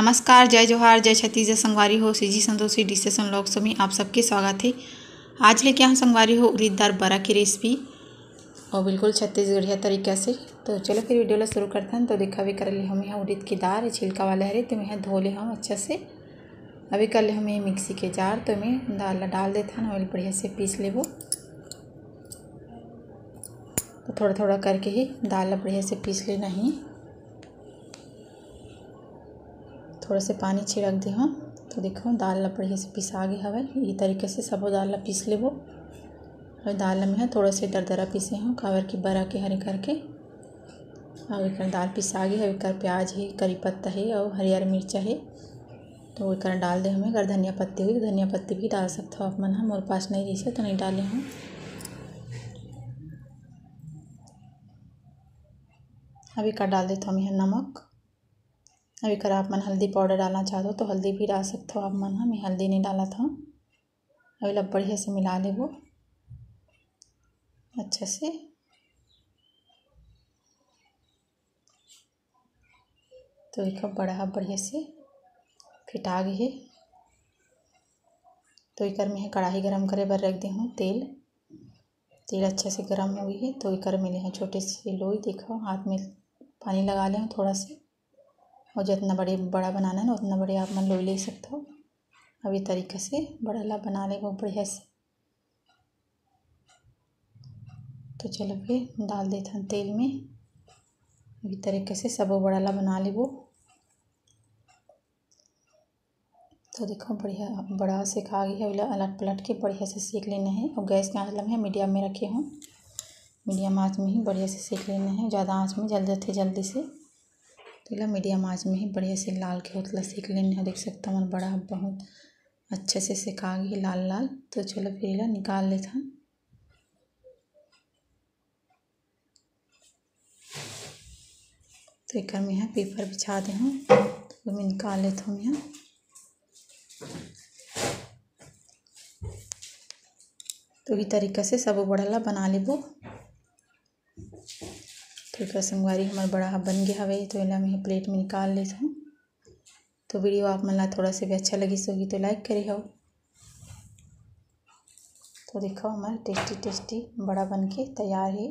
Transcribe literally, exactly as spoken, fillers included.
नमस्कार, जय जोहार, जय छत्तीसगढ़ संगवारी हो। CG Santoshi dishes and vlogs में आप सबके स्वागत है। आज लेके आए हँव संगवारी हो उरीद दार बरा के रेसिपी, और बिल्कुल छत्तीसगढ़िया तरीका से। तो चलो फिर वीडियो ला शुरू करथन। तो देखा, अभी कर ले हँव एहा उरीद के दार, छिलका वाला हरे, तो मैं धो ले हँव अच्छा से। अभी कर ले हँव मिक्सी के जार, तो मैं दार ला डाल देथन, ओला बढ़िया से पीस लेबो। तो थोड़ा थोड़ा करके ही दार ला बढ़िया से पीस लेना ही। थोड़ा से पानी छिड़क दे हँव। तो देखो, दार ला बढ़िया से पिसा गे हवय। ये तरीके से सबो दार ला पीस लेबो। और दार ला मैं थोड़ा से दरदरा पीसे हँव, काबर कि बरा के हरे करके। अब एकर दार पिसा गे हवे, एकर प्याज हे, करी पत्ता हे और हरियर मिर्चा हे। तो एकर डाल दे हँव। अगर धनिया पत्ती होही तो धनिया पत्ती भी डाल सकथव आप मन ह, मोर पास नहीं रहिसे तो नहीं डाले हँव। अब एकर डाल देथव मैं नमक। अब एकर आप मन हल्दी पाउडर डालना चाहत हो तो हल्दी भी डाल सकथव आप मन ह, मैं हल्दी नहीं डालत हँव। अब एला बढ़िया से मिला लेबो अच्छा से। तो एकर बड़ा ह बढ़िया से फेटा गे हे। तो एकर मैं कढ़ाई गरम करे बर रख दे हँव तेल। तेल अच्छा से गरम हो गे हे, तो एकर मैं ले हँव छोटे से लोई, देखो हाथ में पानी लगा ले हँव थोड़ा से। और जितना बड़े बड़ा बनाना है ना, उतना बड़े आप मन लोई ले सकथव। अब ये तरीका से बड़ा ला बना लेबो बढ़िया से। तो चलो फिर डाल देथन तेल में। अभी तरीके से सबो बड़ा ला बना लेबो। तो देखो बढ़िया बड़ा सेका गे हे, ओला अलट पलट के बढ़िया से सेक लेना है। और गैस के आंच ला मैं मीडियम में रखे हँव, मीडियम आंच में ही बढ़िया से सेक लेना है। ज़्यादा आंच में जल जाथे जल्दी से, तो एला मीडियम आंच में ही बढ़िया से लाल के होत ला सेक लेना है। देख सकथव हमर बड़ा बहुत अच्छे से सेका गे हे लाल लाल। तो चलो फिर एला निकाल लेथन। तो एकर मैं ह पेपर बिछा दे हँव, तो मैं निकाल लेथव मैं ह। तो ये तरीका से सबो बड़ा ला बना लेबो। तो एकर संगवारी हमर बड़ा ह बन गे हवे, तो एला मैं ह प्लेट में निकाल लेथव। तो वीडियो आप मन ला थोड़ा से भी अच्छा लगिस होही तो लाइक करे हव। तो देखो हमर टेस्टी टेस्टी बड़ा बन के तैयार हे।